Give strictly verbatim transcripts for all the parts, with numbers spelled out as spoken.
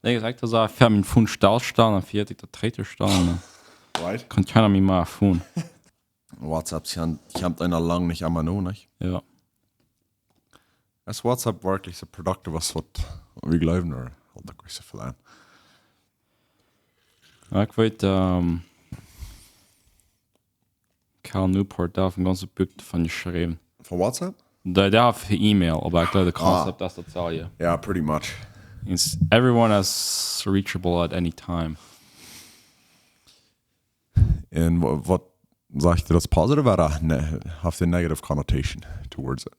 Ding es, ekj daut soo, ekj hab mien Phone stillstalen un vieetich daut dree to stalen. Right? Kaun kjeena mea mien Phone. WhatsApp, sie haben, sie haben einen lang nicht einmal noch, nicht? Jo. Es WhatsApp wirklich so productive, was, was wir glauben, oder? Halt auch nicht so viel an. Jo, ekj weet, ähm, Cal Newport, dee haft een gaunzet Buak doavon jeschräwen. Von WhatsApp? Dee, dee haft E-Mail, oba ekj jleew, de Concept es daut selje. Yeah, pretty much. It's everyone is reachable at any time. Und wa- was sagt ihr das positive oder ne, habt ihr negative connotation towards it?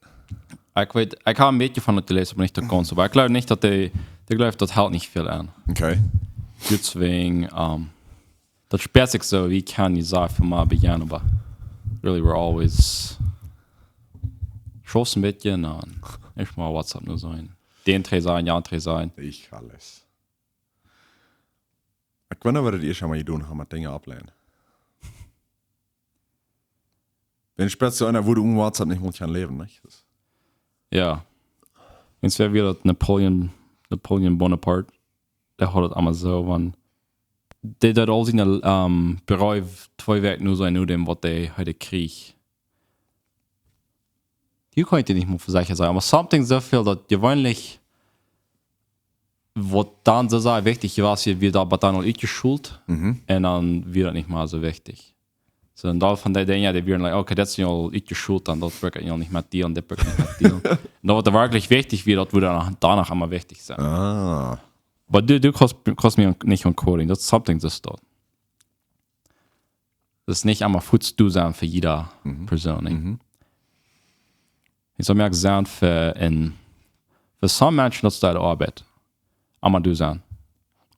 Ekj weet, ekj hab een bät von daut jeläsen, oba nich daut gaunze. Oba ekj jleew nich daut dee, dee jleeft, daut helt nich väl aun. Okay. Deswäajen, ähm, daut spieet sikj soo, wie kaun je soo väl mea bejennen, oba really we're always schaufst een bät un dan es mol WhatsApp nu soo. Dee dree sajen, dee dree sajen. Ich alles. Ich wonder, was die schon mal getan haben, mit Dinge ableinen. Wenn spätestens einer würde ohne WhatsApp nicht mehr kann leben, nicht? Das Jo. Eenjemol wia daut Napoleon, Napoleon Bonaparte, dee haud daut emma soo, wan, dee deed aul siene, ähm, Breew twee Wäakj no sien, no däm, waut hee, hee kjrieech. Hia kaun ekj nich mea fa secha sennen, oba something soo väl daut jeweenlich, waut dan soo sea wichtich wia, wia daut, oba dan aul utjeschult. Un dan wia daut nich mea soo wichtich. Soo, een Deel von dee Dinja, dee wieren like, okay, daut es nu aul utjeschult, dan daut bruck ekj nu nich mea dealen, daut bruck ekj nich mea dealen. Un daut, waut werkjlich wichtich wia, daut wudd dan, dan noch emma wichtich sennen. Ah. Oba du, du kaust, kaust mie nich aun quoting, daut something soo daut. Daut es nich emma fuaz doa sennen fa jiede Persoon, nä? Ekj saj mie uk sennen fa een, fa some Menschen daut es de Oabeit. Emma doa sennen.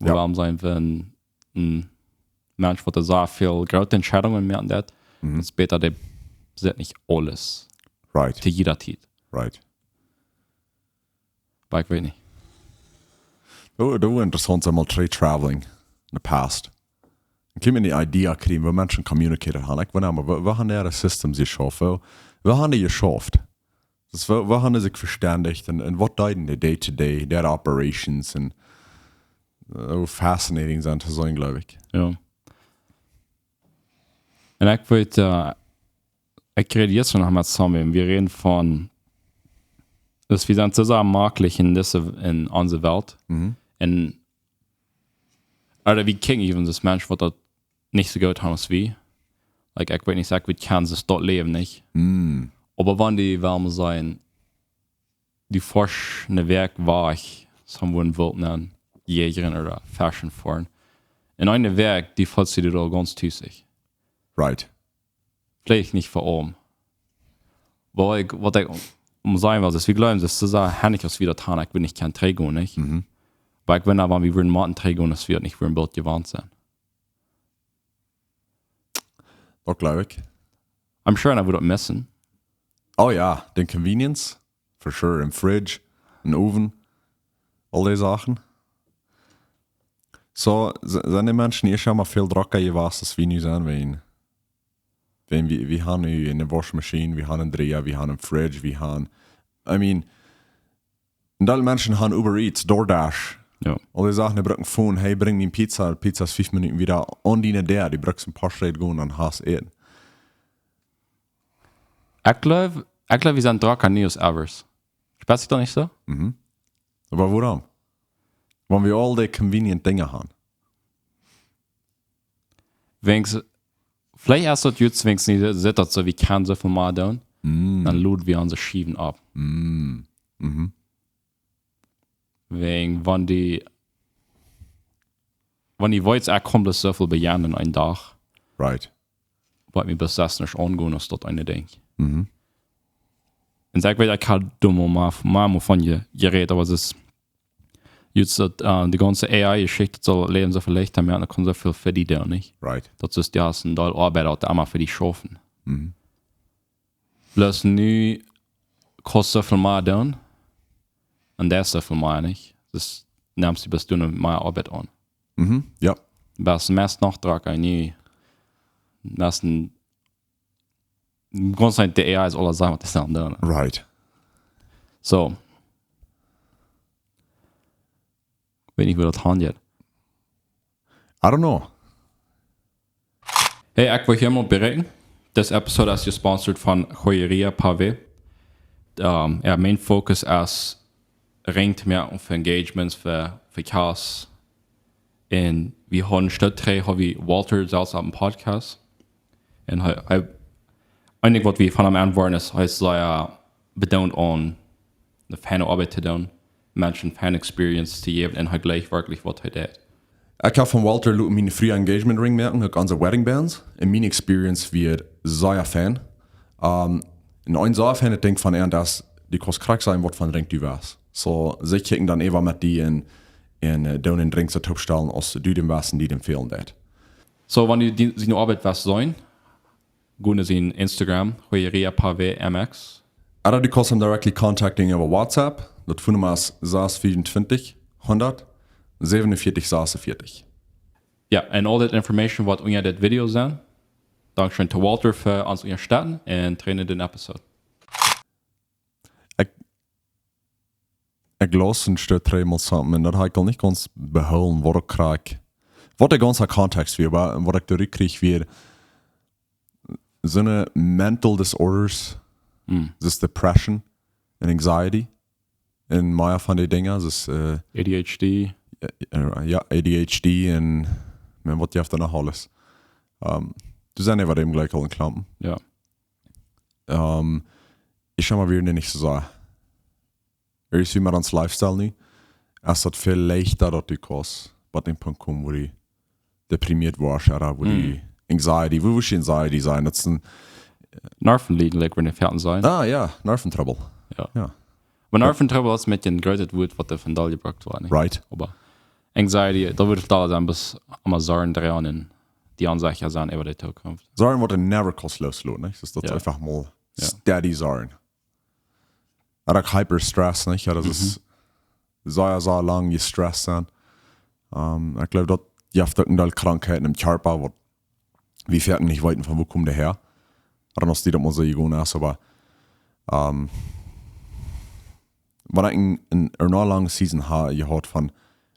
Jo. Wuarom sent wie een, een Mensch, waut soo väl groote Entscheidungen moaken deit, es bäta, dee sitt nich aules Right. to jiede Tiet. Right. Oba ekj weet nich. Daut, daut wia interessaunt, saj mol, tree traveling in the past. Dan kaun eena de Idee kjrieen, woo Menschen communicated haben. Ekj weet nich, oba woo, woo haben dee äare Systems jeschauft? Woo, woo haben dee jeschauft? Daut woo, woo haben dee sikj vestendijcht un, un waut deeden dee day to day, dee operations un, äh, woo fascinating sent to seenen, jleew ekj. Jo. Un ekj weet, äh, ekj räd jistren noch met somebody, wie räden von, daut wie sent soo sea maklich en dise, en onse Welt. Un, ooda wie kjikjen eefach aus Menschen, waut daut nich soo goot haben aus wie. Like, ekj weet nich, ekj weet, kaun see daut Läwen nich. Oba wan dee, well wie sajen, dee foascht eene Wäakj wajch, soo woo een Welt nenn, jäajen ooda feschen foaren. En eene Wäakj, dee feelt sikj doa gaunz tus. Right. Veleicht nich fa aulem. Waut ekj, waut ekj om sajen well, es, wie jleewen, daut es soo sea hennich aus wie daut haben, ekj weet nich, kaun trigjgonen, nich? Oba ekj weet nich, wan wie wudden motten trigjgonen, aus wie daut nich wudden boolt jewant sennen. Daut jleew ekj. I'm sure, ekj wudd daut missen. Oh jo, de convenience, for sure. Een Fridge, een Owen, aul dee Sachen. Soo, se- sent dee Menschen hia schon mol väl drocker jewast aus wie nu sent, wan, wan wie, wie haben nu eene Waschmaschien, wie haben een Dryer, wie haben een Fridge, wie haben, I mean, een Deel Menschen haben Uber Eats, DoorDash. Jo. Aul dee Sachen, dee brucken Phone, hey, brinj mie Pizza, Pizza es fief Minuten wada aun diene Däa, dee brucken een poa Schräd gonen un hast Äten. Ekj jleew, ekj jleew, wie sent drocker nu aus ever. Spieet sikj daut nich soo? Oba wuarom? Wan wie aul dee convenient Dinja haben. Wäajen, veleicht es daut jrod, wäajen nich, sitt daut soo, wie kjennen soo väl mea doonen. Dan load wie onse Schiewen opp. Wäajen, wan dee, wan dee weetst, ekj kaun bloos soo väl bejennen en eenen Dach, Right. woat mie bloos sest nich aungonen aus daut eene Dinkj. Un ekj weet, ekj hab doa mol, mol, mol von je, jerät, oba daut es, jrod daut, äh, dee gaunze A I-Jeschicht, daut saul daut Läwen soo väl leichta moaken, daut kaun soo väl fa die doonen, nich? Right. Daut es, jo, es een Deel Oabeit, waut dee emma fa die schaufen. Bloos nu kaust soo väl mea doonen. Un daut es soo väl mea, nich? Daut nemst du, best du nu mea Oabeit aun. Jo. Best meist noch drocker, nä. Meist een, kaust nich, de A I es aules sajen, waut dee sellen doonen. Right. Soo. Weet nich, woo daut aunjeit. I don't know. Hey, ekj wull hia mol berichten. This episode is sponsored von Joyería Pavé. Um, äa main focus es Rinj to moaken fa engagements, fa, fa Kjast. Un wie hauden Stoot trigj, haud wie Walter selfst opp een Podcast. Un hee, hee, een Dinkj waut wie von am aunwoaren es, hee es sea bedoelt aun de feine Oabeit to doonen, Menschen feine experience to jäwen un hee jlikjt werkjlich waut hee deit. Ekj hab von Walter loten miene Fru Engagement Ring moaken, uk onse wedding bands. Un miene experience wia sea fein. Um, un een sea feinet Dinkj von an, daut du kaust krakjt sajen waut fa Rinj du west. So, see kjikjen dan äwa met die un, un, eh, doonen een Rinj soo toopstalen aus du dän west un dee dän fälen deit. So, wan du die, siene Oabeit west seenen, go no sien Instagram, Joyería Pavé M X. Ooda du kaust am directly contacten äwa WhatsApp. Daut Phonenumma es sas vea un twintich, hundat, säwenunvieetich, sas un vieetich. Jo, un aul daut Information woat unja dit Video sennen. Dankscheen to Walter fa ons unjastetten un trigj no dän Episode. Ekj, ekj laus een Stoot trigj mol something, un daut hab ekj aul nich gaunz behoolen, waut ekj kjrieech. Waut de gaunze Kontext wia, oba waut ekj doa rut kjrieech wia, soone mental disorders, Mm. Daut es depression un anxiety. Un mea von dee Dinja, daut es, eh, A D H D. Jo, jo, A D H D un, man, waut jeft doa noch aules? Ehm, doa sent äwa däm jlikj aul een Klompen. Jo. Ehm, ekj saj mau, wie sent nich soo. Irjentwoo met ons Lifestyle nu, es daut väl leichta daut du kaust bie dän Punkt komen, wua du deprimiert woascht, ooda wua du Mm. Anxiety, wua wudd Anxiety sennen? Daut es een Nervenlieden, like, wua de Fäaten sent. Ah, jo, Nerventrubbel. Jo. Jo. Oba Nerventrubbel es een bät een grootet Wuat waut doa vondoag jebrukt woat, nich? Right. Oba Anxiety, daut wudd ekj aul sajen, bloos emma Sorjen droagen un dee onsecha sent äwa de Zukunft. Sorjen waut du never kaust loosloten, nich? Daut es Jo. Eefach mol Jo. Steady Sorjen. Ooda uk Hyperstress, nich? Jo, daut es Mhm. sea, sea lang jestresst sennen. Ehm, ekj jleew, daut jeft uk een Deel Krankheiten em Kjarpa, waut wie foaken nich weeten, von wua kjemt daut häa. Ooda aus dee daut mol soo jegonen es, oba, ehm, wan ekj een, een, eene lange Season hab jehaut von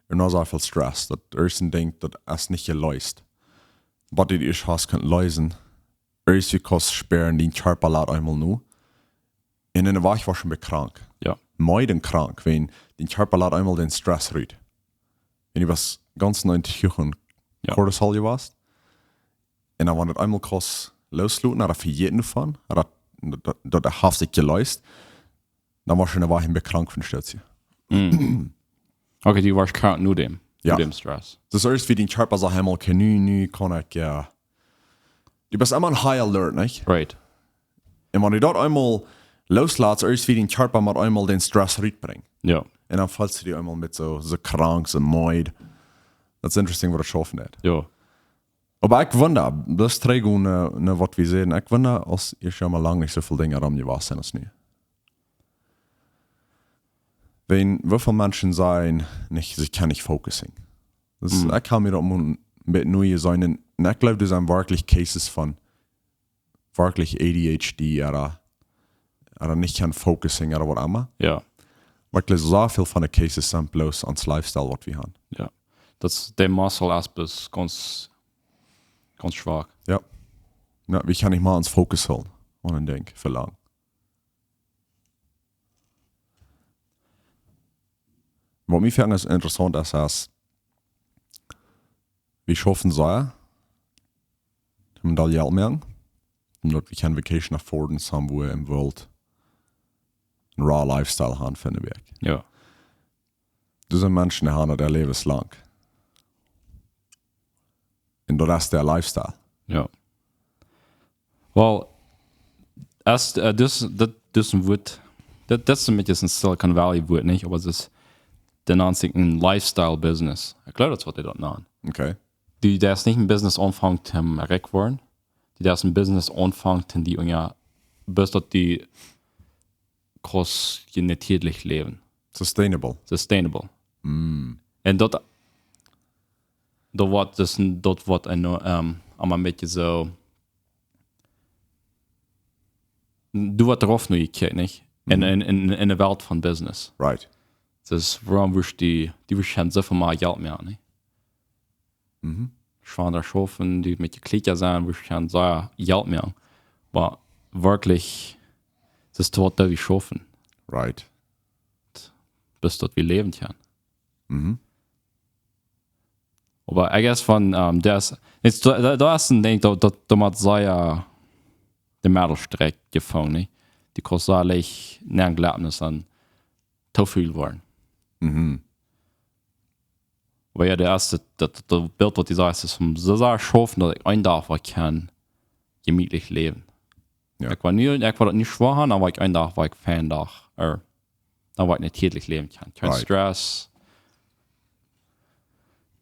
sea väl Stress, daut irjentwoo denkjt, daut es nich jeleest. Waut du ieescht hast kunt leesen, irjentwoo kaust spieren, dien Kjarpa lat eemol no. Un enne Wäakj woascht du krank. Jo. Meed un krank, wan dien Kjarpa lat eemol dän Stress rut. Wan du west gaunz nich too huach Jo. Cortisol jewast. Un dan, wan daut eemol kaust loosloten, ooda vejäten doavon, ooda daut, daut, daut haft sikj jeleest, dan woascht du enne Wäakj een bät krank von Stoot. Mm. Okay, du woascht krank no däm, Jo. no däm Stress. Daut es ieescht, wua dien Kjarpa sajcht, hey, mol, okay, nu, nu kaun ekj, jo. Du best emma opp High Alert, nich? Right. Un wan du daut eemol looslatst, ieescht wia dien Kjarpa mau eemol dän Stress rutbrinjen. Jo. Un dan feelst du die eemol met soo, soo krank, soo meed. Daut es interesting, woo daut schaufen deit. Jo. Oba ekj wunda, daut trigj no, no waut wie säden. Ekj wunda, aus ieescht emol lang nich soo väl Dinja rom jewast sent aus nu. Wan, woo väl Menschen sajen nich, see kjennen nich focussen. Daut es, Mm. ekj hab mie daut mol een bät neu jeseenen. Un, un ekj jleew, doa sent werkjlich Cases von werkjlich A D H D ooda, ooda nich kjennen focussen ooda waut emma. Jo. Werkjlich soo väl von de Cases sent bloos ons Lifestyle waut wie haben. Jo. Daut es, de Muskel es bloos gaunz, gaunz schwak. Jo. Jo, wie kjennen nich mol ons Focus hoolen. Un dan denkj, verlangen. Waut mie foaken es interessaunt es, es, wie schaufen sea, om doa Jelt moaken, om daut wie kjennen Vacation afforden, somewhere in the world, een raw lifestyle haben fa eene Wäakj. Jo. Dise Menschen haben daut äa Läwen lang. Un daut es äa Lifestyle. Jo. Well, es, eh, daut, daut, daut es een Wuat, daut, daut es een bät een Silicon Valley Wuat, nich? Oba daut es, daut nant sikj een Lifestyle Business. Ekj jleew, daut es waut dee daut nanen. Okay. Du, daut es nich een Business aunfangen om rikj woaren. Du, daut es een Business aunfangen om die unja, bloos daut du kaust je natierlich läwen. Sustainable. Sustainable. Mm. Un daut, daut woat dus een, daut woat een, ehm, emma een bät soo, du woascht doaropp nu jekjikjt, nich? In, Mm. in, in, in de Welt von Business. Right. Dus wuarom wurscht du, du wurscht kjennen soo väl mea Jelt moaken, nä? Mhm. Schwanda schaufen, du met de Kjleeda sennen, wurscht kjennen soo Jelt moaken. Oba werkjlich, daut es waut wie schaufen. Right. Bloos daut wie läwen kjennen. Mhm. Oba I guess von, ähm, daut es, daut, daut es een Dinkj, daut, daut, daut mott sea de Medelstrakj jefungen, nä? Du kaust soo leicht nenn jleppen un dan too väl woaren. Mhm. Oba jo, daut es daut, daut, daut Bilt waut du sajchst, es om soo sea schaufen daut ekj een Dach woa kjennen jemietlich läwen. Jo. Ekj woa nu, ekj woa daut nich schwoa haben, oba ekj een Dach woa ekj fein Dach, ea, dan woa ekj natieedlich läwen kjennen. Kjeen Stress. Right.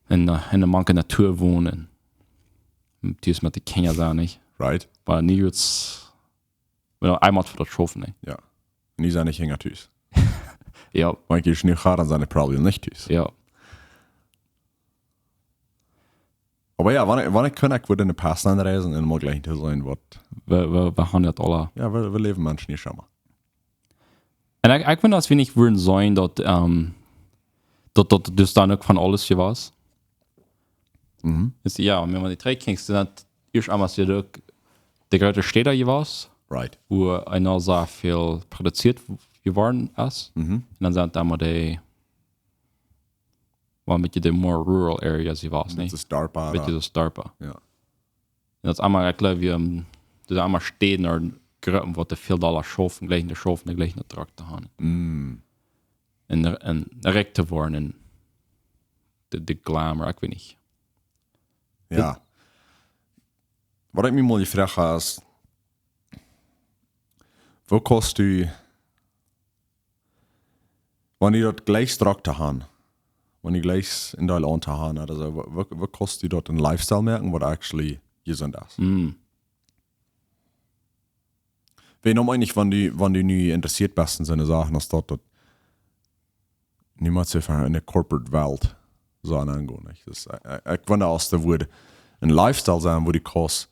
En, ä, en de manke Natua wonen. Tus met de Kjinja sennen, nich? Right. Oba nu es, well, eemol fa daut schaufen, nä? Jo. Nu sie ekj nich hinja tus. Jo. Wan ekj nu goa, dan sie ekj probably nich tus. Jo. Oba jo, wan ekj, wan ekj kunn, ekj wudd en de Past nenn reisen un mol jlikj to seenen waut. Wie, wie, wie haben daut aula. Jo, wie, wie läwen Menschen hia, schau mol. Un ekj, ekj wunda, aus wie nich wudden seenen daut, ähm, daut, daut, daut dan uk von aules hia wia. Mhm. Is, jo, wan du trigjkjikjst, dan es eemol hia uk de groote Städa hia wia. Right. Wua enorm soo väl produzieet jeworden es. Mhm. Un dan sent eemol dee, well, een bät de more rural areas hia wia, nä? Bät DARPA. Bät ea DARPA. Jo. Un daut es eemol, ekj jleew, wie, ähm, daut es eemol Städa ooda Gruppen waut väl dolla schaufen, jlikj to schaufen, jlikj to Drock to haben. Mm. Un, un rikj to woaren un de, de glamour, ekj weet nich. Jo. Waut ekj mie mol jefroacht hab, es, woo kaust du, wan du daut jlikjst Drock to haben, wan du jlikjst een Deel aun to haben, aulsoo, woo, woo, woo kaust du daut een Lifestyle moaken waut actually jesunt es? Mm. Wan du nu interessieet best en soone Sachen aus daut, daut niemols eefach en de corporate Welt soo aungonen, nich? Dus, ä, ä, ekj wunda, aus daut wudd een Lifestyle sennen, wua du kaust,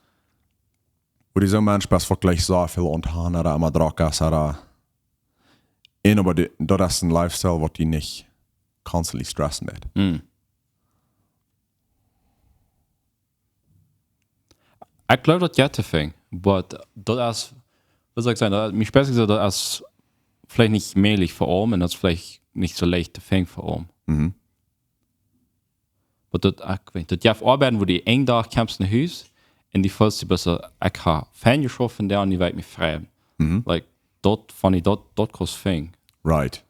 wua du soon Mensch best, waut jlikjt soo väl aun to haben, ooda eemol Drock es, ooda, un oba du, daut es een Lifestyle waut die nich constantly stressen deit. Mm. Ekj jleew daut jeit to finjen, oba daut es, waut saul ekj sajen, daut, mie spieekjt soo, daut es veleicht nich mäajlich fa aulem un daut es veleicht nich soo leicht to finjen fa aulem. Mhm. Oba daut, ekj weet, daut jeft Oabeit, wua du een Dach kjemst no Hus un du feelst die bescha, ekj hab fein jeschauft un dan, nu well ekj mie freien. Mhm. Like, daut, wan du daut, daut kaust finjen. Right.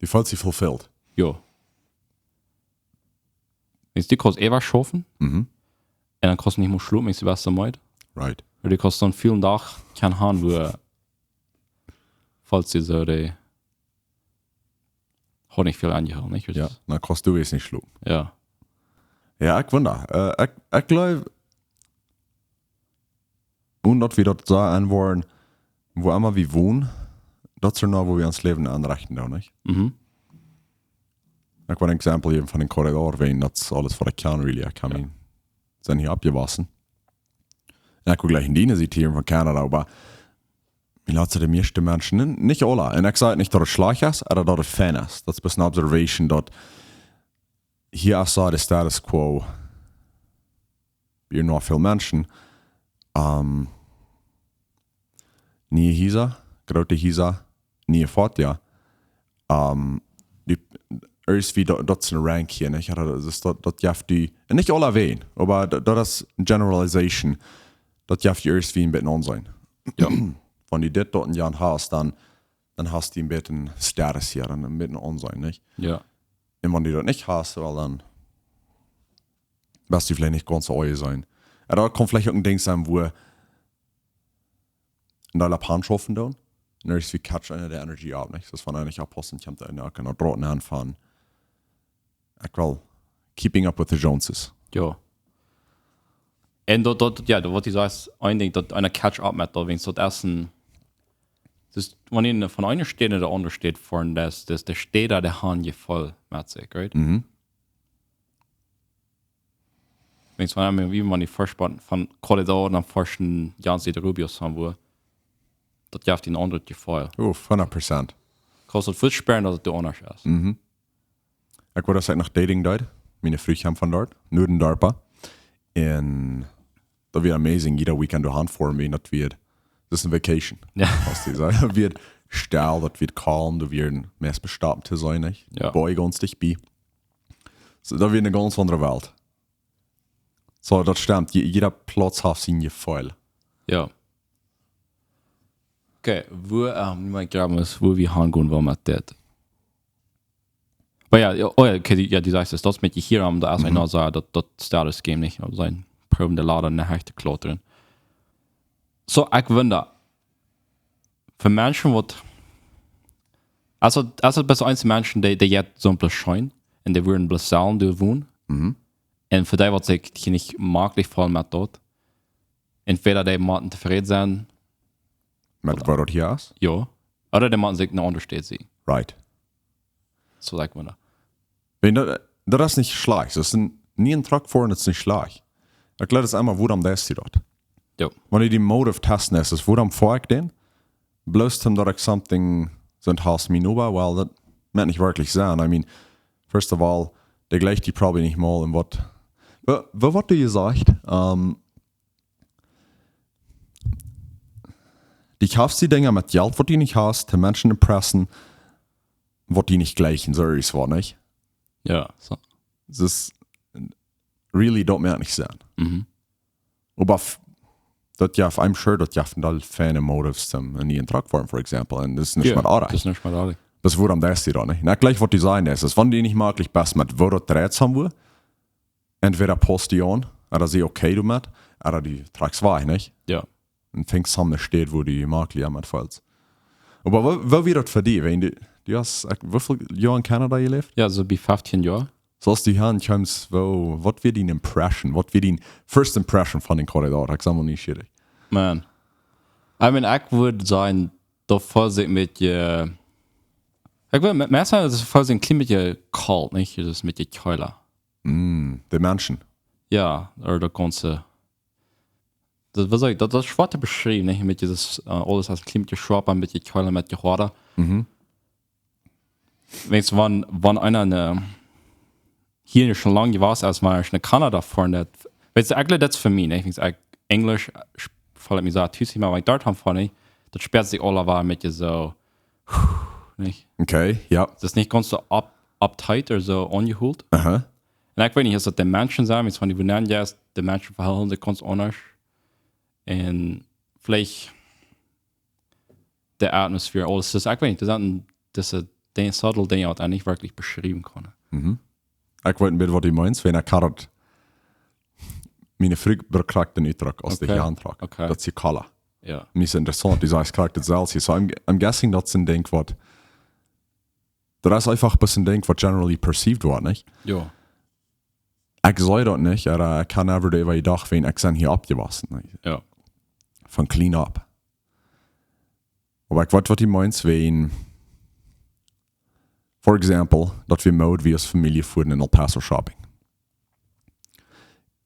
Du feelst die fulfilled. Jo. Wan du kaust eefach schaufen, mhm, un dan kaust du nich mea schlopen, wan du best soo meed. Right. Ooda du kaust dan väl Dach kjennen haben, wua, feelst du soo, dee haft nich väl aunjehoolen, nich? Jo, dan kaust du ieescht nich schlopen. Jo. Jo, ekj wunda. Ä, ekj, ekj jleew, un daut wie daut soo aunwoaren, wua emma wie wonen, daut es nu, wua wie ons Läwen aunrechten doonen, nich? Mhm. Ekj well een Exempel jäwen von een Corridor, wiels daut es aules waut ekj kjan, really, ekj kjan, jo, mie, sie hia oppjewossen. Un ekj well jlikj en diene Sied hia von Kanada, oba wie lat see de mieeschte Menschen, nich aula. Un ekj saj nich daut et schlajcht es, ooda daut et fein es. Daut es bloos een Observation, daut hia es soo de status quo, hia noch väl Menschen. Ähm, niee Hiesa, groote Hiesa, niee Foatieja. Ähm, du, irjentwoo daut, daut es een Rank hia, nich? Jo, daut es daut, daut jeft die, un nich aulawäajen, oba daut, daut es Generalization. Daut jeft die irjentwoo een bät aunseenen. Jo. Wan du dit doa un jant hast, dan, dan hast du een bät Status hia un een bät aunseenen, nich? Jo. Un wan du daut nich hast, well, dan best du veleicht nich gaunz soo aunjeseenen. Un daut kaun veleicht uk een Dinkj sennen, wua een Deel opp Haunt schaufen doonen. Un irjentwoo catcht eena de Energy opp, nich? Daut es von eena nich oppaussen, kjemt eena uk en daut Droten aun von, ekj well keeping up with the Joneses. Jo. Un daut, daut, jo, daut waut du sajchst, een Dinkj, daut eena catch up met daut, wiels daut es een, dus, wan eena von eene Städ no de aundre Städ foaren, daut, daut de Städa, dee haben je voll met sikj, right? Mhm. Wiels wan eena, wan eena von Corridor no Forschen, Jan sieht Rubios von wua, daut jeft een aundret Jefeel. Uff, hundat Prozent. Kaust daut fuaz spieren, daut et doa aundasch es. Mhm. Ekj wull daut ekj noch dating deed. Miene Fru kjeem von doa, Nuaden Darpa. Un daut wia amazing, jieda Weekend doa han foaren, wie daut wia, daut es eene Vacation. Ja. Aus die sagen, daut wia stell, daut wia calm, daut wia meist bestaut to sennen, nich? Ja. Boy, gaunz dicht bie. So, daut wia eene gaunz aundre Welt. So, daut stemmt. Je-, jieda Plauz haft sien Jefeel. Ja. Okay, wua, ähm, mien Grab es, wua wie hangonen wellen met dit. Oba ja, ja, oh ja, okay, die, ja, du sajchst, daut es met die hia aun, daut es een, daut, daut Status Game nich, aulsoo een proowen de Lada no de Hecht to klautren. So, ekj wunda, fa Menschen waut, aulsoo, aulsoo best du eent Menschen, dee, dee jeit soo bloos scheen un dee wudden bloos sellen doa wonen. Mhm. Un fa dee waut sikj hia nich maklich feelen met daut. Entweder dee motten tofräd sennen, Met waut daut hia es? jo, ooda dee motten sikj ne aundre Städ seenen. Right. So, saj ekj mau. Wan daut, daut es nich schlajcht. Daut es een, nie een Truck foaren, daut es nich schlajcht. Ekj jleew, daut es emma, wuarom deist du daut? Jo. Wan du dee Motive testen deist, es, wuarom foa ekj dän? Bloos om daut ekj something, soont Haus mien Oba, well, daut mott nich werkjlich sennen. I mean, first of all, dee jleicht die probably nich mol un waut, wa-, wa-, waut du jesajcht, ähm, du kaufst die Dinja met Jelt, waut du nich hast, to Menschen impressen, waut die nich jleichen, so es waut, nich? Jo, so. Daut es, really, daut mott nich sennen. Mhm. Oba f-, daut jeft, I'm sure, daut jeft een Deel feine Motives, om een nieen Truck foaren, for example. Un daut es nich Jo, met Oarei. daut es nich met Oarei. Daut es, wuarom deist du daut nich? Un ekj jleew, waut du sajen deist, es, wan du nich maklich best met, woo daut dreit haben wull, entweder paust du aun, ooda sie okay doamet, ooda du trakjst wajch, nich? Jo. Un fangst aun ne Städ, wua du maklich met feelst. Oba woo, woo wia daut fa die? Wan du, du hast, ekj, woo väl Joa en Kanada jeläft? Jo, soo bie feftieen Joa. So aus du hia ankjeemst, woo, waut wia dee Impression? Waut wia dee first impression von dän Corridor? Ekj sie mau nieschierich. Man. I mean, ekj wudd sajen, daut feelt sikj een bät, ekj wudd, me-, meist es daut feelt sikj een kjlien bät kalt, nich? Daut es een bät kjeela. Mm, de Menschen. Jo, ooda daut gaunze, daut, waut saj ekj, daut, daut es schwoa to beschriewen, nich? Met daut, äh, aules es een kjlien bät schwoa, een bät kjeela, een bät hoada. Mhm. Weetst, wan, wan eena, äh, hia nich soo lang jewast es, wan eena no Kanada foaren deit, weetst, ekj jleew, daut es fa mie, nich? Weetst, ekj, Enjlisch, äh, felt mie soo tus, mau wan ekj doa aun foa, nich? Daut spieet sikj aul wada een bät soo, nich? Okay, jo. Daut es nich gaunz soo up-, uptight ooda soo aunjehoolt. Aha. Un ekj weet nich, es daut de Menschen sent, weetst, wan du woa nenjeist, de Menschen veholen sikj gaunz aundasch. Un veleicht de Atmosphäre, aules. Daut es, ekj weet nich, daut sent dise Dinja, subtle Dinja, waut eena nich werkjlich beschriewen kaun. Mhm. Ekj weet een bät, waut du meenst, wan ekj haud daut, miene Fru brukt krakjt dän Utdruck, aus de Okay. Jaan trok. Okay. Daut es kjeela. Jo. Mie es interessaunt, du sajchst krakjt daut selfst. So, I'm, I'm guessing, daut es een Dinkj, waut, daut es eefach bloos een Dinkj, waut generally perceived woat, nich? Jo. Ekj see daut nich, ooda ekj kaun never doaräwa jedocht, wan ekj sie hia oppjewossen, nich? Jo. Von clean up. Oba ekj weet, waut du meenst, wan, for example, daut wie Mood wie aus Famielje fuaren en El Paso shopping.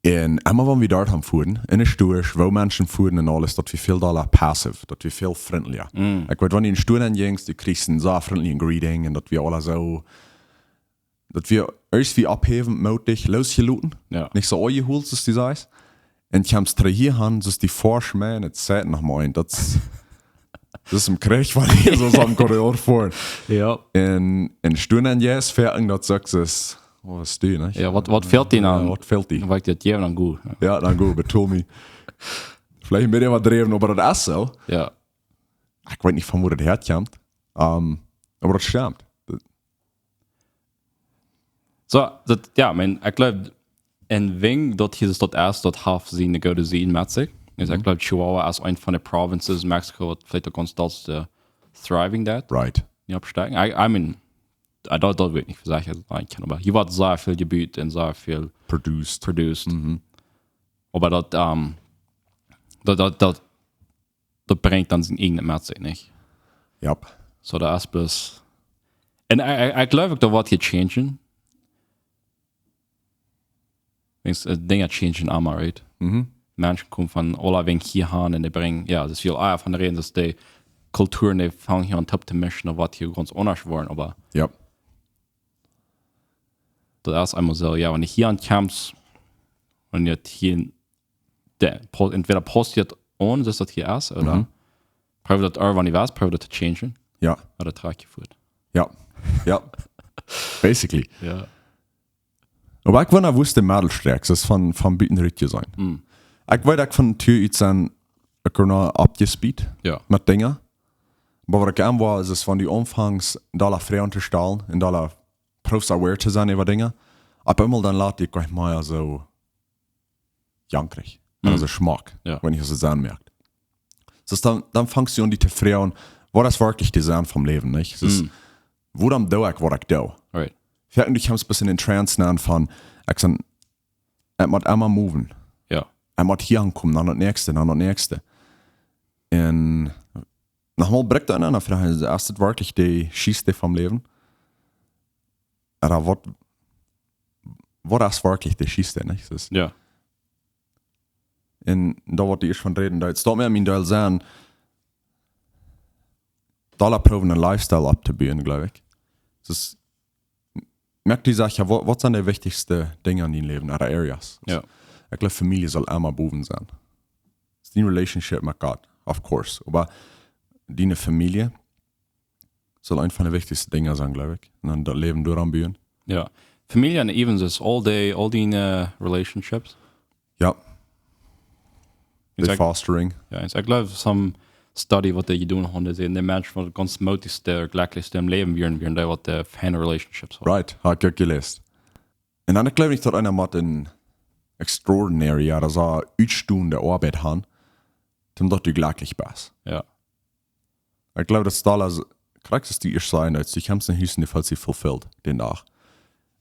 Un emma wan wie doa aun fuaren, en de Stores, woo Menschen fuaren un aules, daut wie väl dolla passive, daut wie väl frindlicha. Mm. Ekj weet, wan du en Store nenjinjst, du kjrichst een sea frindlichen Greeting un daut wie aula soo, daut wie ieescht wie oppheewent, mootich, loosjeloten. Jo. Nich soo aunjehoolt, aus du sajchst. Un kjemst trigj hia aun, soo aus die forsch, man, et sett noch mau een. Daut es, daut es een Kjrich, wan du hia soo aum Corridor foascht. Jo. Un, un Store nenjeist, foaken daut soo es, waut es die, nich? Jo, waut, waut fält die Jo, aun? waut fält die? Wan ekj dit jäwen, dan goot. Jo, dan goot, betool mie. Veleicht een bät äwadräwen, oba daut es soo. Jo. Ekj weet nich, von wua daut häakjemt. Ähm, oba daut stemmt. So, daut, jo, ekj meen, ekj jleew, een Dinkj, daut hia es, daut es, daut haft siene goode Sieden met sikj. Daut, ekj jleew, Chihuahua es eent von de provinces en Mexiko, waut veleicht uk gaunz dollste thriving deit. Right. Nich oppstoaken. I, I mean, I don't, daut weet ekj nich, veleicht es et eent, oba hia woat sea väl jebut un sea väl Produced. produced. Mhm. Oba daut, ähm, daut, daut, daut, daut brinjt dan sien eejnet met sikj, nich? Yep. So, daut es bloos. Un ekj, ekj, ekj jleew uk, daut woat hia changen. Weens, äh, Dinja changen emma, right? Mhm. Menschen komen von aule Winkj hia aun un dee brinjen, jo, daut es väl, ah, von de Räden, daut de Kulturen, dee fangen hia aun toop to mischen, un waut hia gaunz aundasch woat, oba Yep. Daut es eemol soo, jo, wan du hia aun kjemst, wan du hia, de, po- entwäda paust du daut aun, soo aus daut hia es, ooda Mhm. proow daut irjentwann, du weetst, proow daut to changen, Jo, ooda trakj je fuat. jo, jo. Basically. Jo. Oba ekj wunda, woo es de Medelstrakj, daut es von, von buten rut to sennen. Mm. Ekj weet, ekj von Natua ut sie ekj noch oppjespeedt Jo. met Dinja. Oba waut ekj aun wia, es, es von die aunfangs dolla Froagen to stalen un dolla proofs aware to sennen äwa Dinja. Opp eemol dan lat die ekj mea soo jankrig. Mm. Aulsoo schmock, Jo. wan ekj daut soo aunmoak. Soo dan, dan fangst du aun die to froagen, waut es werkjlich de Senn vom Läwen, nich? Daut es, Mm. wuarom doo ekj waut ekj doo? Right. Foaken du kjemst een bät en Trance aun von, ekj sie, ekj mott emma moven. Jo. Ekj mott hia aunkomen, dan daut näakjste, dan daut näakjste. Un noch mol brikjt eena, dan froag ekj, es dit werkjlich de Schiest vom Läwen? Ooda waut, waut es werkjlich de Schiest, nich? Daut es Jo. Un doa woat ieescht von räden, daut daut mea mien Deel sennen, dolla proowen een Lifestyle opptobuen, jleew ekj. Daut es, moak die Sach, jo, waut, waut sent de wichtichste Dinja en dien Läwen, ooda Areas? Jo. Ekj jleew, Famielje saul emma bowen sennen. Daut es diene Relationship met Gott, of course. Oba diene Famielje saul eent von de wichtichste Dinja sennen, jleew ekj. Un dan daut Läwen doaraun buen. Jo. Famielje un even just all day, all diene, eh, relationships. Jo. Is De like fostering. Jo, is, ekj jleew, some study waut dee jedonen hauden, dee säden, de Menschen waut gaunz modigste, jlekjlichste em Läwen wieren, wieren dee waut, eh, feine relationships hauden. Right, hab ekj uk jeläst. Un dan, ekj jleew nich, daut eena mott een extraordinary, jo, daut es utstoonde Oabeit haben, om daut du jlekjlich best. Jo. Ekj jleew, daut es dolla, krakjt soo aus du ieescht säd, daut du kjemst no Hus un du feelst die fulfilled dän Dach.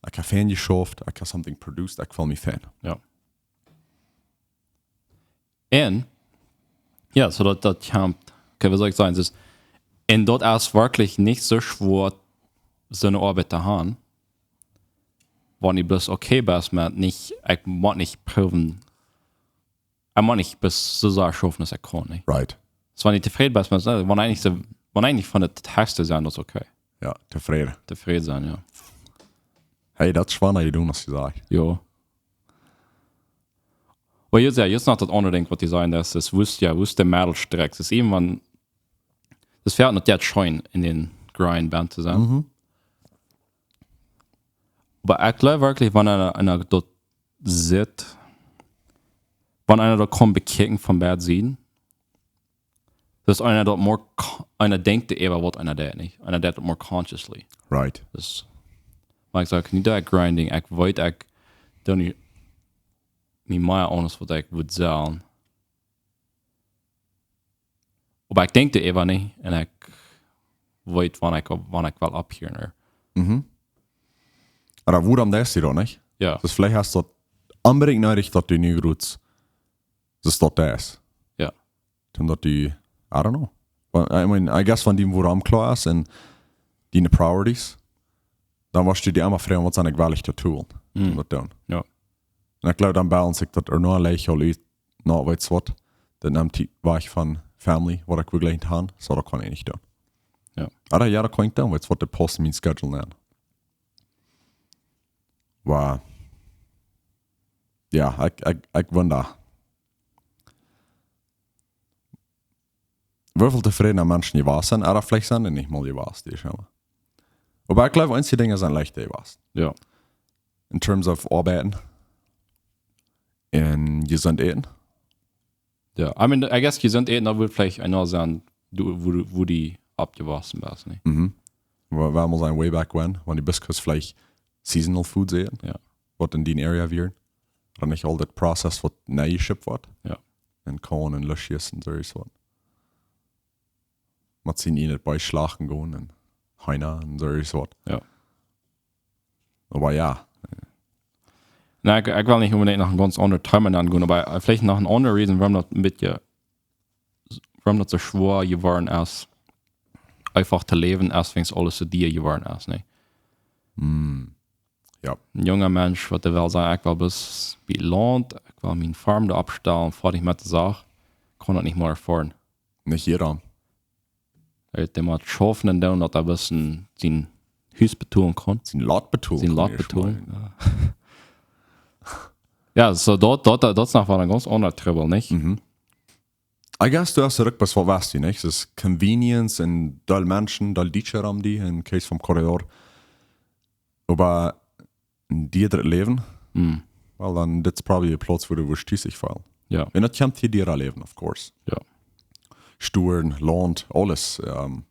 Ekj hab fein jeschauft, ekj hab something produced, ekj feel mie fein. Jo. Un, jo, soo daut, daut kjemt, okay, waut saul ekj sajen, daut es, un daut es werkjlich nich soo schwoa, soone Oabeit to haben, wan du bloos okay best met nich, ekj mott nich proowen, ekj mott nich bloos soo sea schaufen aus ekj kaun, nich? Right. Soo, wan du tofräd best met, eh, wan eejentlich soo, wan eejentlich von de Task sennen, daut es okay. Jo, tofräd. Tofräd sennen, jo. Hey, daut es schwoa, jedonen, aus du sajchst. Jo. Oba jo, jo, nu noch daut aundre Dinkj, waut du säd, daut es, woo es, jo, woo es de Medelstrakj? Daut es irjentwann, daut es fa daut scheen en dän Grind bent to sennen. Mhm. Oba ekj jleew werkjlich, wan eena, eena daut sitt, wan eena daut kaun bekjikjen von beid Sieden, daut eena daut more co-, eena denkjt doaräwa, waut eena deit, nich? Eena deit daut more consciously. Right. Daut, wan ekj saj, nich daut grinding, ekj weet, ekj doo nich, nich mea aundasch waut ekj wudd sellen. Oba ekj denkj doaräwa nich un ekj weet, wan ekj, wan ekj well opphieren, ooda? Mhm. Oba wuarom deist du daut nich? Jo. Daut veleicht hast du daut onbedinjt needich, daut du nu groot, daut daut es. Jo. Dan daut du, I don't know. But, I mean, I guess, wan die wuarom kloa es un diene priorities, dan woascht du die emma froagen, waut sie ekj wellich to doonen, Mm. om daut to doonen. Jo. Un ekj jleew, dan balance ekj daut ea noch leicht aul ut, no, weetst waut, daut nemt die wajch von family, waut ekj werkjlich han, soo daut kaun ekj nich doonen. Jo. Oba jo, daut kaun ekj doonen, weetst waut, daut paust en mien schedule aun. Oba, jo, ekj, ekj, ekj wunda. Woo väl tofrädna Menschen jewast sent, oba veleicht sent dee nich mol jewast, dee schon. Oba ekj jleew, eenje Dinja sent leichta jewast. Jo. In terms of oabeiden. Un jesunt äten. Jo, I mean, I guess jesunt äten, daut wudd veleicht eena sennen, du, woo, woo du oppjewossen best, nä? Mhm. Wa-, wan wie sajen, way back when, wan du best, kaust veleicht seasonal food äten. Jo. Waut en dee area wia. Dan nich aul daut process waut nenjeschippt woat. Jo. Un Korn un Luschies un soo waut. Mott see nich en daut Beeschlachten gonen un Heena un soo waut. Jo. Oba jo. Nä, ekj, ekj well nich onbedinjt no een gaunz aundret Thema aungonen, oba veleicht noch eene aundre Reason, wuarom daut een bät, wuarom daut soo schwoa jeworden es, eefach to läwen, es wiels aules soo dia jeworden es, nä? Mm. Jo. Een junga Mensch, waut dee well sajen, ekj well bloos bie Launt, ekj well miene Farm doa oppstalen, foadich met de Sach, kaun daut nich mea afforden. Nich jieda. Hee, dee mott schaufen un doonen, daut hee bloos een, sien Hus betolen kaun. Sien Lot betolen. Sien Lot betolen, jo. Jo, so daut, daut, daut es noch waut een gaunz aundra Trubbel, nich? Mhm. I guess du hast ruk best waut west, nich? Daut es convenience un dol Menschen, dol Dietsche rom die, em case von Corridor. Oba een diedret Läwen, mm, well, dan, dit es probably de Plauz, wua du woascht tus fälen. Jo. Un daut kjemt hia diera Läwen, of course. Jo. Stuaren, Launt, aules. Ähm,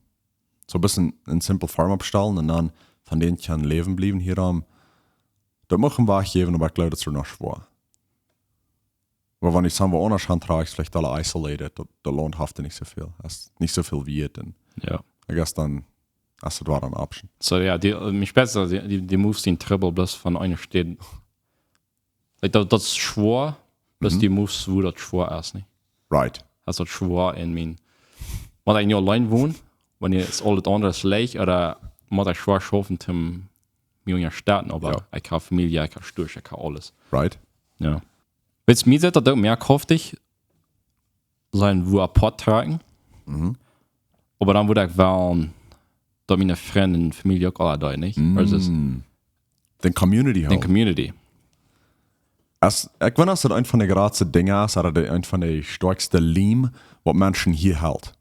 soo een bät een simple Farm oppstalen un dan von dän kjennen läwen bliewen hia aum. Daut mucht eena wajchjäwen, oba ekj jleew, daut es noch schwoa. Oba wan du sajen woascht aundasch han, trajcht veleicht aule isolated, daut, daut Launt haft nich soo väl. Daut es nich soo väl wieet un, jo, I guess dan, daut woat een option. So, jo, dee, äh, mie spieet, dee, dee, dee moves dän Trubbel bloos von eene Städ. Like, daut, daut es schwoa, bloos, mhm, dee moves, wua daut schwoa es, nich? Right. Daut es daut schwoa en mien, wan ekj nu auleen won, wan et aul daut aundre es leicht, ooda mott ekj schwoa schaufen, om mie unjasteten, oba, jo, ekj hab Famielje, ekj hab Stuaren, ekj hab aules. Right. Jo. Weetst, mie sitt daut uk mea koftig, sennen wua apoat trakjen. Mhm. Oba dan wudd ekj wellen, daut miene Frind un Famielje uk aula doa, nich? Mm. Versus dän Community, dän Community. Aus, ekj weet, daut es eent von de jratste Dinja, ooda de, eent von de stoakjste Liem, waut Menschen hia helt.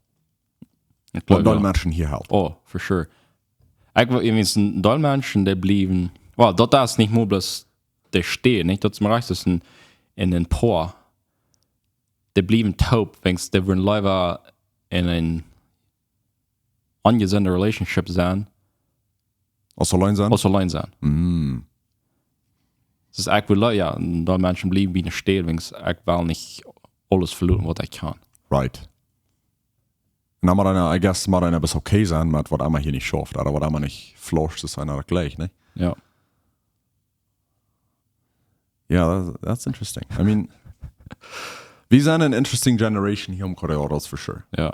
Ekj jleew, waut dol, jo, Menschen hia helt. Oh, for sure. Ekj weet, ekj meen, een dol Menschen, dee bliewen, well, daut es nich mol bloos de Städ, nich? Daut es mea rajcht, daut es een, een, een poa. Dee bliewen toop, wiels dee wudden leewa en eene onjesunde Relationship sennen. Aus auleen sennen? Aus auleen sennen. Mm. Daut es, ekj well, jo, een dol Menschen bliewen bie eene Städ, wiels ekj well nich aules veloten, waut ekj kaun. Right. Un dan mott eena, I guess, mott eena bloos okay sennen met waut emma hia nich schauft, ooda waut emma nich flasht, es eena uk jlikj, nich? Jo. Yeah, that, that's interesting. I mean, wie sent eene interesting generation hia em Corridor, that's for sure. Jo.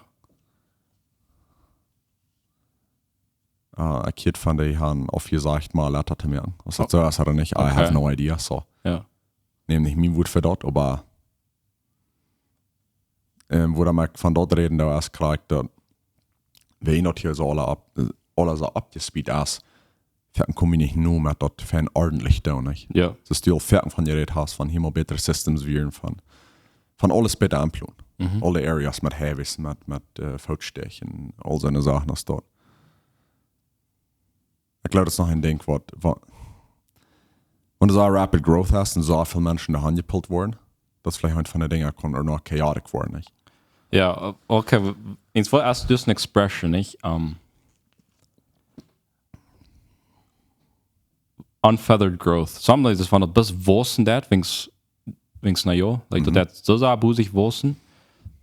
Ah, ekj hieed von dee han aufjesajcht, mol Leta to moaken. Aus daut, oh, soo es, ooda nich, I, okay, have no idea, so. Jo. Näm nich mien Wuat fa daut, oba, ähm, wua dan ekj von daut räden, daut es krakjt daut, wan daut hia soo aula opp, aula soo oppjespeedt es, foaken kom wie nich no met daut fein ordentlich doonen, nich? Jo. Soo aus du aul foaken von jerät hast, von hia mott bätre Systems wieren, von, von aules bäta aunplonen. Mhm. Aule Areas met Highways, met, met, äh, Footsteeg, aul soone Sachen aus daut. Ekj jleew, daut es noch een Dinkj, waut, waut, wan du soo rapid growth hast un soo väl Menschen doa hanjepult woaren, daut es veleicht eent von de Dinja, kaun uk noch chaotic woaren, nich? Jo, o-, okay, w-, eens waut es daut een expression, nich? Ähm, unfeathered growth. Sometimes es, wan daut bloos wausen deit, wiels, wiels, na jo, like, daut, mhm, deit soo sea bosich wausen,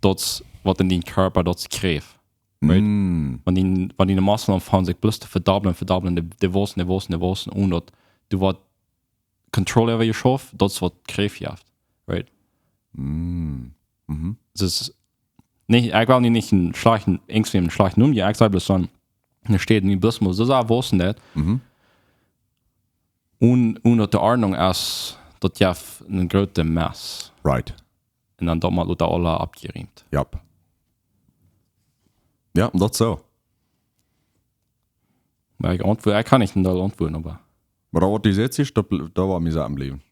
daut waut en dien Kjarpa, daut es Kjräft. Right? Mm. Wan dee, wan dee Muskeln aunfangen sikj bloos to vedobblen, vedobblen, dee, dee wausen, dee wausen, dee wausen, un daut, du woascht Kontroll äwa jeschauft, daut es waut Kjräft jeft. Right? Mm. Mhm. Daut es nich, ekj well nu nich een schlajchten, irjentwäm een schlajchten Nomen jäwen, ekj saj bloos soo, doa steit nu bloos mol soo sea wausen daut. Mhm. Un, un daut de Ordnung es, daut jeft eene groote Mess. Right. Un dan daut mott daut aula oppjerieemt. Yep. Jo, daut soo. Oba ekj auntwuad, ekj kaun nich een Deel auntwuaden, oba. Oba waut du sajchst, es, daut bl-, daut woat mie saten bliewen.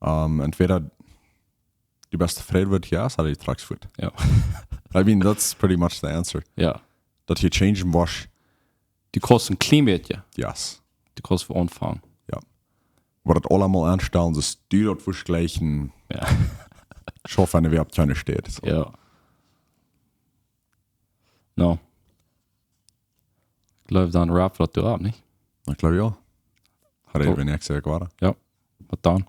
Ähm, entweda du best tofräd met, jo, ooda du trakjst fuat. Jo. I mean, that's pretty much the answer. Jo. Daut du changen woascht. Du kaust een kjlien bät, jo. Yes. Du kaust fa aunfangen. Jo. Oba daut aulemol aunstalen, daut du daut woascht jlikjen. Jo. Schaufen, wan wie opp kjeene Städ, so. Jo. No. Ekj jleew, dan wrap daut doa opp, nich? Ekj jleew, jo. Harry, top. Wan ekj saj, ekj woa. Jo. Waut dan?